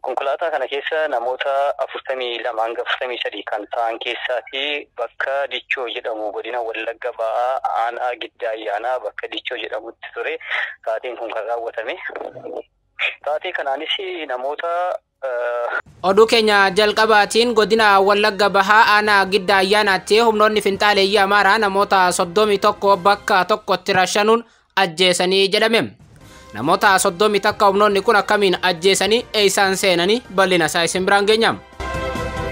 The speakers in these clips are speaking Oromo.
Konkolaataa kana keessa namoota 42 hanga 43 kan ta'an keessaati bakka Dichoo jedhamu godina Wallagga Ba'aa aanaa Giddaa Ayyaanaa bakka Dichoo jedhamutti ture taateen kun kan raawwatame. Taatee kanaanis namoota Oduu keenya jalqabaatiin godina Wallagga Bahaa aanaa Giddaa Ayyaanaatti humnoonni finxaaleeyyii Amaaraa namoota 31 bakka tokkotti rashanuun ajjeesanii jedhame. Namoota 31 humnoonni kun akkamiin ajjeesanii eessaan seenanii bal'ina isaa isin biraan geenya.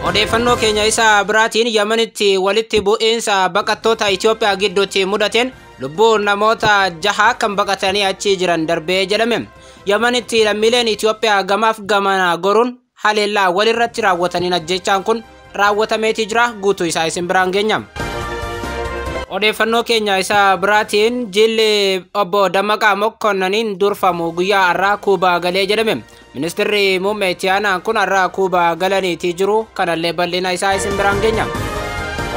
Odeeffannoo keenya isa biraatiin Yamanitti walitti bu'iinsa baqattoota Itoophiyaa gidduutti mudateen lubbuun namoota 6 kan baqatanii achi jiran darbee jedhame. Yamanitti lammiileen Itoophiyaa gamaaf gamana goruun haleellaa walirratti raawwataniin ajjechaan kun raawwatameeti jira guutuu isaa isin biraan geenya. Odeeffannoo keenya isa biraatiin jilli obbo Dammaqaa Mokkonnaniin durfamu guyyaa har'aa Kuubaa galee jedhame. Ministeerri muummee itti aanaa kun har'aa Kuubaa galaniitii jiru kanallee bal'ina isaa isin biraan geenya.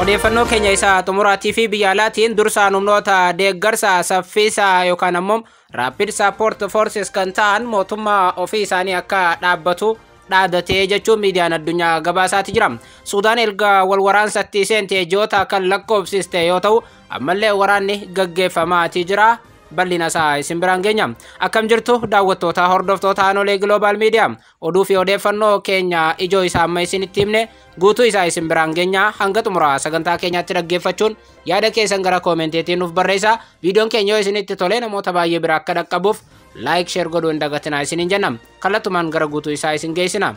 Odeeffannoo keenya isa xumuraatii fi biyya alaatiin dursaan humnoota deeggarsa saffisaa yookaan ammoo Rapid Support Forces kan ta'an mootummaa ofii isaanii akka dhaabbatu dhaadatee jechuun miidiyaan addunyaa gabaasaati jira. Suudaan erga wal waraansatti seente ji'oota kan lakkoofsiste yoo ta'u ammallee waraanni gaggeeffamaati jira. Bal'ina isaa isin biraan geenya. Akkam jirtu daawwattoota hordoftoota Aanolee Global Media oduu fi odeeffannoo keenya ijoo isaa amma isinitti himne guutuu isaa isin biraan geenya hanga xumura sagantaa keenyaatti dhaggeeffachuun yaada keessan gara koomentiitiin nuuf barreessaa. Viidiyoon keenya yoo isinitti tole namoota baay'ee bira akka dhaqqabuuf like share godhuu hin dagatinaa isiniin jenna. Kallattumaan gara guutuu isaa isin geessina.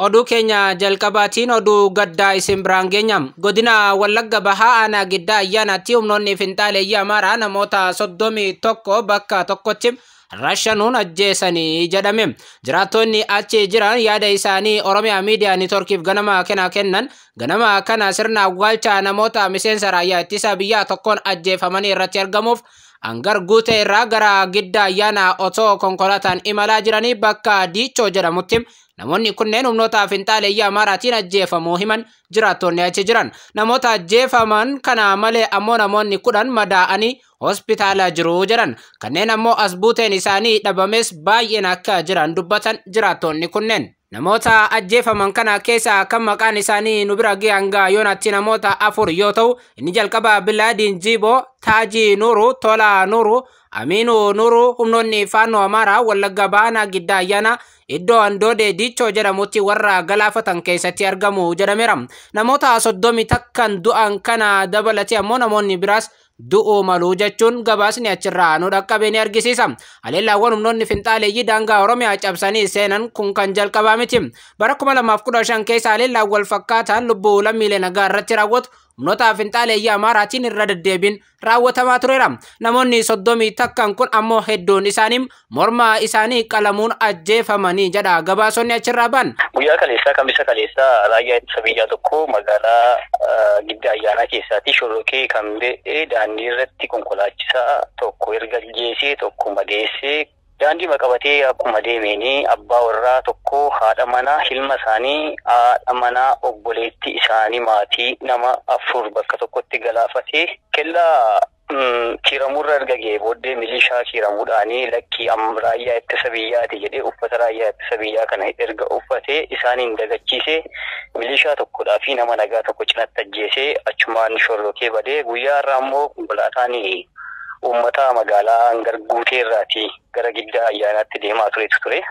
Oduu keenya jalqabaatiin oduu gaddaa isin biraan geenya. Godina Wallagga Bahaa aanaa Giddaa Ayyaanaatti humnoonni finxaaleeyyii Amaaraa namoota 31 bakka tokkotti rashanuun ajjeesanii jedhame. Jiraattonni achi jiran yaada isaanii Oromiyaa Miidiyaa Neetworkiif ganama kana kennan ganama kana sirna awwaalcha namoota miseensa raayyaa ittisa biyyaa tokkoon ajjeefamanii irratti argamuuf Hangar Guutee irraa gara Giddaa Ayyaanaa otoo konkolaataan imalaa jiranii bakka Diichoo jedhamutti namoonni kunneen humnoota finxaaleeyyii Amaaraatiin ajjeefamuu himan jiraattonni achi jiran. Namoota ajjeefaman kana malee ammoo namoonni 10 madaa'anii hospitaala jiru jedhan. Kanneen ammoo as buuteen isaanii dhabames baay'een akka jiran dubbatan jiraattonni kunneen. Namoota ajjeefaman kana keessa kan maqaan isaanii nu bira ga'e hanga yoonaatti namoota 4 yoo ta'u inni jalqaba Bilaadiin Jiiboo, Taajii Nuuruu, Tolaa Nuuruu, Amiinuu Nuuruu humnoonni Faannoo Amaaraa Wallagga Baanaa Giddaa Ayyaanaa iddoo Andoodee Diichoo jedhamutti warra galaafatan keessatti argamu jedhameera. Namoota 31 du'an kana dabalatee ammoo namoonni biraas du'uu malu jechuun gabaasni achirraa nu dhaqqabe ni argisiisa. Haleellaawwan humnoonni finxaaleeyyii daangaa Oromiyaa cabsanii seenan kun kan jalqabaa miti. Bara 2015 keessa haleellaan wal fakkaataan lubbuu lammiilee nagaa irratti raawwatu humnoota finxaaleeyyii Amaaraatiin irra deddeebiin raawwatamaa tureera. Namoonni 31 kun ammoo hedduun isaanii morma isaanii qalamuun ajjeefamanii jedha gabaasonni achirraa ba'an. Guyyaa kaleessaa kamisa kaleessaa raayyaa ittisa biyyaa tokko magaalaa Giddaa Ayyaanaa keessaatti shororkee kan ba'e daandii irratti konkolaachisaa tokko erga ajjeesee tokko madeessee daandii qabatee akkuma deemeenii abbaa warraa tokko haadha manaa ilma isaanii haadha manaa obboleettii isaanii maatii nama 4 bakka tokkotti galaafatee kellaa kiiramuurra erga ga'ee booddee milishaa kiiramuudhaanii lakkii raayyaa ittisa biyyaati jedhee uffata raayyaa ittisa biyyaa kana erga uffatee isaaniin dagachiisee milishaa tokkodhaa fi nama nagaa tokko cinatti ajjeesee achumaan shororkee badee guyyaa har'aa immoo konkolaataan uummata magaalaa Hangar Guutee irraatii gara Giddaa Ayyaanaatti deemaa turetu ture.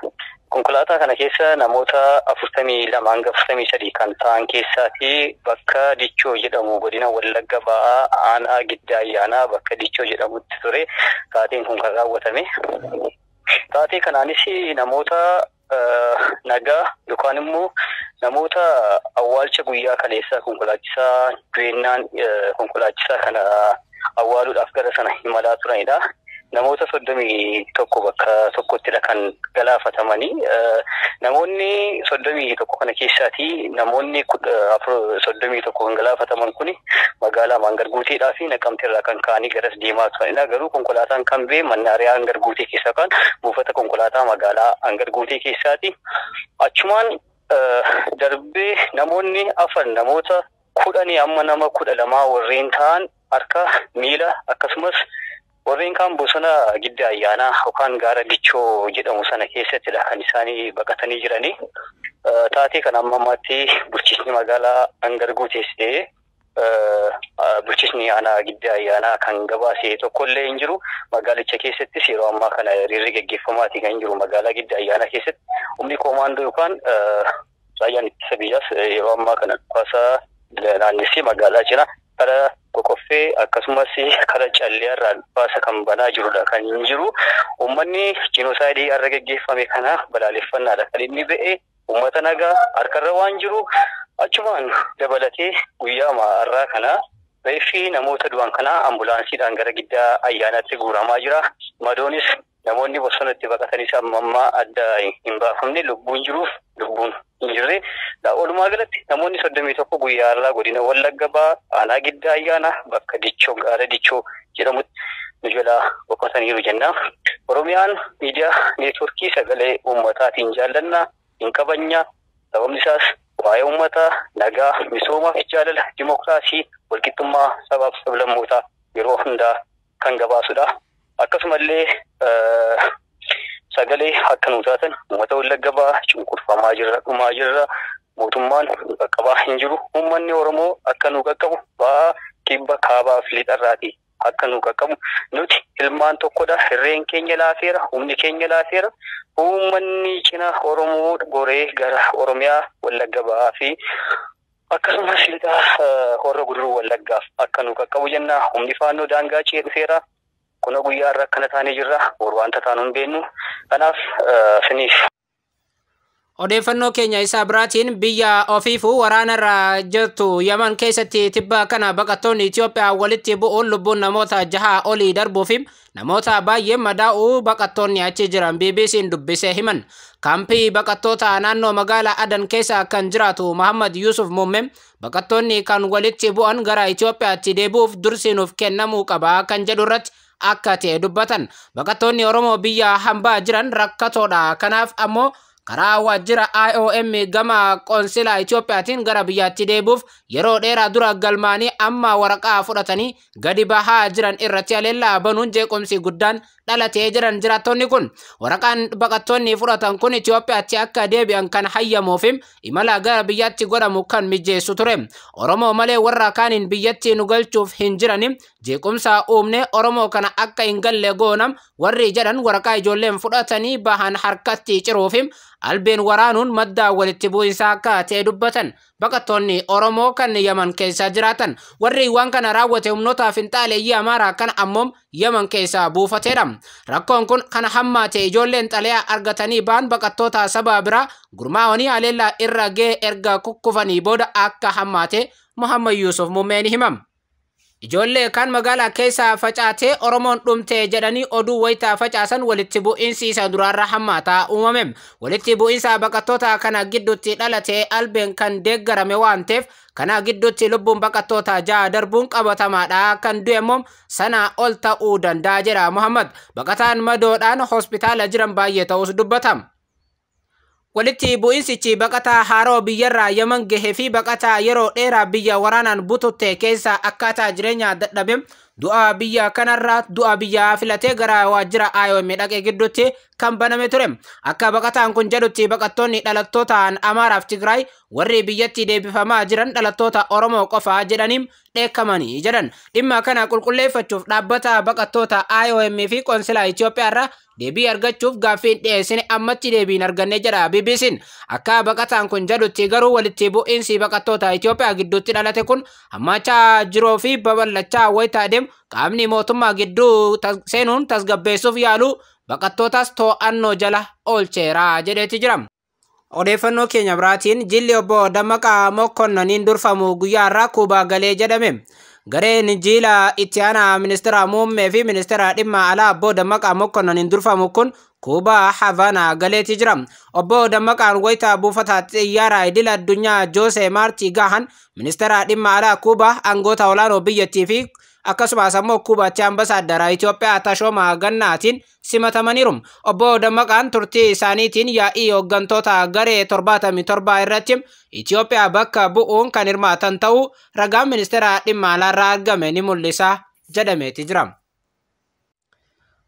Konkolaataa kana keessa namoota 42 hanga 43 kan ta'an keessaati bakka Dichoo jedhamu godina Wallagga Ba'aa aanaa Giddaa Ayyaanaa bakka Dichoo jedhamutti ture taateen kun kan raawwatame. Taatee kanaanis namoota nagaa yookaan immoo namoota awwaalcha guyyaa kaleessaa konkolaachisaa du'ennaan konkolaachisaa kana awwaaluudhaaf gara sana imalaa turanidha. Namoota 31 bakka tokkottidha kan galaafatamanii. Namoonni 31 kana keessaatii namoonni 31 kan galaafataman kuni magaalaa Mangarguuteedhaa fi Naqamteerraa kan ka'anii garas deemaa turanidha. Garuu konkolaataan kan ba'e mannaariyaa Hangarguutee keessaa kan buufata konkolaataa magaalaa Hangarguutee keessaati. Achumaan darbee namoonni afan namoota 10 amma nama 12 warreen ta'an harka miila akkasumas warreen kaan bosona Giddaa Ayyaanaa yookaan gaara Dichoo jedhamu sana keessattidha kan isaanii baqatanii jiranii. Taatee kan amma ammaatti bulchiinsi magaalaa Hangarguutees ta'ee bulchiinsi aanaa Giddaa Ayyaanaa kan gabaase tokkollee hin jiru. Magaalicha keessattis yeroo ammaa kana hiriirri gaggeeffamaati kan jiru magaalaa Giddaa Ayyaanaa keessatti. Humni koomaandoo yookaan raayyaan ittisa biyyaas yeroo ammaa kana dhukaasa naannessee magaalaa jira. Kara Qoqqoffee akkasumas kara Calleerraa dhukaasa kan banaa jirudha kan hin jiru. Uummanni jiinosaayidii har'a gaggeeffame kana balaaleffannaadha kan inni ba'e. Uummata nagaa harkarra waan jiru achumaan dabalatee guyyaa har'aa kana reeffi namoota du'an kanaa ambulaansiidhaan gara Giddaa Ayyaanaatti guuramaa jira. Madoonis namoonni bosonatti baqatanis amma ammaa adda hin baafamne lubbuun jiruuf lubbuun hin jirre. Walumaa galatti namoonni 31 guyyaa har'aa godina Wallagga Bahaa aanaa Giddaa Ayyaanaa bakka Dichoo gaara Dichoo jedhamutti nu jalaa boqotaniiru jenna. Oromiyaan miidiyaa neetworkii sagalee uummataatiin jaallannaa hin kabajnaa. Sababni isaas waa'ee uummataa, nagaa, misoomaa fi jaalala, dimookiraasii, walqixxummaa sabaaf sablammootaa yeroo hundaa kan gabaasudha. Akkasumallee sagalee akka nu taatan uummata Wallagga Bahaa cunqurfamaa jirra, dhumaa jirra. Mootummaan nu qaqqabaa hin jiru. Uummanni Oromoo akka nu qaqqabu bahaa, kibba, kaabaa fi lixarraati akka nu qaqqabu. Nuti ilmaan tokkodha. Hirreen keenya laafeera, humni keenya laafeera. Uummanni cina Oromoo goree gara Oromiyaa Wallagga Bahaa fi akkasumas lixaa Horra Guduruu Wallaggaaf akka nu qaqqabu jenna. Humni faannoo daangaa ce'ee dhufeera. Kuna guyyaa irra akkana taanee jirra. Boru wanta taanu hin beeknu. Kanaaf siniif. Odeeffannoo keenya isaa biraatiin biyya ofiifuu waraanarra jirtu Yaman keessatti tibba kana baqattoonni Itoophiyaa walitti bu'uun lubbuun namoota 6 olii darbuuf namoota baay'ee madaa'uu baqattoonni achi jiran BBC'n dubbisee himan. Kaampii baqattoota naannoo magaalaa Adan keessa kan jiraatu Muhammad Yusuf Muummee baqattoonni kan walitti bu'an gara Itoophiyaatti deebi'uuf dursi nuuf kennamuu qaba kan jedhu irratti akka ta'e dubbatan. Baqattoonni Oromoo biyya hambaa jiran rakkatoodha. Kanaaf ammoo karaa waajjira IOM gama qoonsilaa Itoophiyaatiin gara biyyaatti deebi'uuf yeroo dheeraa dura galmaanii amma waraqaa fudhatanii gadi bahaa jiran irratti haleellaa banuun jeequmsi guddaan dhalatee jiran jiraattonni kun waraqaan baqattoonni fudhatan kun Itoophiyaatti akka deebi'an kan hayyamuuf imala gara biyyaatti godhamu kan mijeessu ture. Oromoo malee warra kaaniin biyyatti nu galchuuf hin jirani jeequmsa uumne Oromoo kana akka hin galle goonam warri jedhan waraqaa ijoolleen fudhatanii bahan harkatti ciruuf albeen waraanuun madda walitti bu'iinsaa akka ta'e dubbatan. Baqattoonni Oromoo kan Yaman keessa jiraatan warri waan kana raawwate humnoota finxaaleeyyii Amaaraa kan ammoo Yaman keessa buufateedha. Rakkoon kun kan hammaate ijoolleen xalayaa argatanii ba'an baqattoota saba biraa gurmaa'anii haleellaa irra ga'e erga kukkufanii booda akka hammaate Muhammad Yusuf Muummeen himam. Ijoollee kan magaalaa keessa facaatee Oromoon dhumte jedhanii oduu wayitaa facaasan walitti bu'iinsi isa duraarra hammaataa uumame. Walitti bu'iinsa baqattoota kana gidduutti dhalate albeen kan deeggarame waan ta'eef kana gidduutti lubbuun baqattoota 6 darbuun qabatamaadha. Kan du'e immoo sana ol ta'uu danda'a jedha Muhammad. Baqataan madoodhaan hospitaala jiran baay'ee ta'us dubbatama. Walitti bu'insichi baqataa haaroo biyyarraa Yaman gahee fi baqataa yeroo dheeraa biyya waraanaan bututte keessa akkaataa jireenyaa dadhabe du'a biyya kanarraa du'a biyyaa filatee gara waajjira IOM dhaqee gidduutti kan baname ture. Akka baqataan kun jedhutti baqattoonni dhalattootaan Amaaraaf Tigraay warri biyyatti deebifamaa jiran dhalattoota Oromoo qofaa jedhaniin dheekkamanii jedhan. Dhimma kana qulqulleeffachuuf dhaabbata baqattoota IOM fi qoonsilaa Itoophiyaarraa deebii argachuuf gaaffiin dhiyeessine ammatti deebiin arganne jedha BBC'n. Akka baqataan kun jedhutti garuu walitti bu'iinsi baqattoota Itoophiyaa gidduutti dhalate kun hammachaa jiruu fi babal'achaa wayitaa deemu qaamni mootummaa gidduu seenuun tasgabbeessuuf yaalu baqattootas to'annoo jala oolcheera jedheeti jira. Odeeffannoo keenya biraatiin jilli obbo Dammaqaa Mokkonnoniin durfamu guyyaa har'aa Kuubaa galee jedhame. Gareen jiila itti aanaa ministeera muummee fi ministeera dhimma alaa obbo Dammaqaa Mokkonnoniin durfamu kun Kuubaa Havaanaa galeetii jira. Obbo Dammaqaan wayita buufata xiyyaara idil addunyaa Joose Maartii gahan ministeera dhimma alaa Kuubaa, aangoota olaanoo biyyattii fi akkasumas ammoo Kuubaatti ambasaaddara Itoophiyaa Tashooma Gannaatiin simatamaniiru. Obbo Dammaqaan turtii isaaniitiin yaa'ii hooggantoota garee 77 irratti Itoophiyaa bakka bu'uun kan hirmaatan ta'uu ragaan ministeera dhimma alaarraa argame ni mul'isa jedhameeti jira.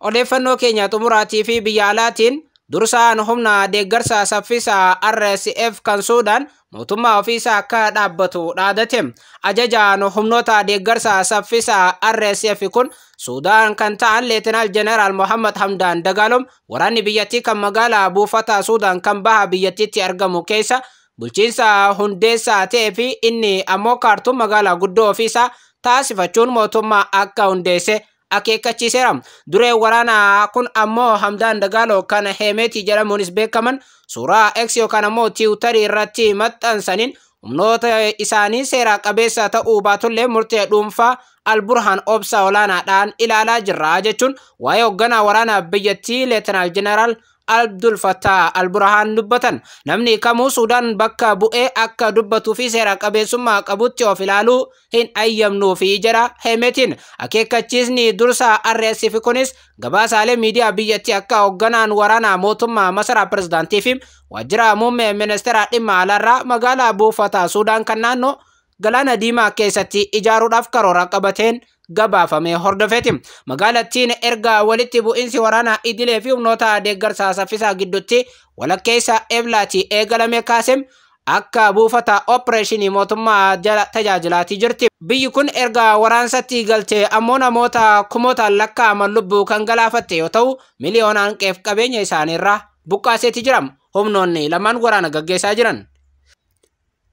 Odeeffannoo keenya xumuraatii fi biyya alaatiin, dursaan humna deeggarsa saffisaa RSF kan Suudaan mootummaa ofiisaa akka dhaabbatu dhaadate. Ajajaan humnoota deeggarsa saffisaa RSF kun Suudaan kan ta'an Leetinaal Jeneraal Mohammad Hamdaan Dagaalom waraanni biyyattii kan magaalaa buufata Suudaan kan baha biyyattiitti argamu keessa bulchiinsa hundeessaa ta'ee fi inni ammoo Kaartuum magaalaa guddoo ofiisaa taasifachuun mootummaa akka hundeesse akeekkachiiseera. Dureen waraanaa kun ammoo Hamdaan Dagaaloo kan Heemetii jedhamuunis beekaman suuraa X yookaan ammoo Tiwutarii irratti maxxansaniin humnoota isaanii seera qabeessa ta'uu baatullee murtee dhuunfaa Alburhaan obsa olaanaadhaan ilaalaa jirra jechuun waa'ee hoogganaa waraanaa biyyattii Leetinaal Jeneraal Abdul Fattah Alburhaan dubbatan. Namni kamuu Suudaan bakka bu'ee akka dubbatuu fi seera qabeessummaa qabutti of ilaaluu hin ayyamnuufi jedha Hemetiin. Akeekkachiisni dursa RSF kunis gabaasaalee miidiyaa biyyattii akka hoogganaan waraanaa mootummaa masaraa pirezidaantii fi waajjira muummee ministeera dhimma alaarraa magaalaa buufata Suudaan kan naannoo Galaana Diimaa keessatti ijaaruudhaaf karoora qabateen gabaafame hordofeeti. Magaalattiin erga walitti bu'iinsi waraanaa idilee fi humnoota deeggarsaa saffisaa gidduutti walakkeessa Eblaati eegalame kaasem akka buufata opereeshinii mootummaa jala tajaajilaatii jirti. Biyyi kun erga waraansatti galtee ammoo namoota kumootaan lakkaa'aman lubbuu kan galaafatte yoo ta'u, miliyoonaan qeef qabeenya isaaniirraa buqqaaseeti jira. Humnoonni lamaan waraana gaggeessaa jiran.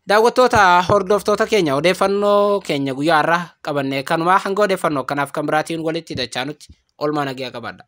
Daawwattoota, hordoftoota keenya, odeeffannoo keenya guyyaa har'aa qabanne kanumaa. Hanga odeeffannoo kanaaf kan biraatiin walitti dachaanutti olmaa nagaa qabaadha.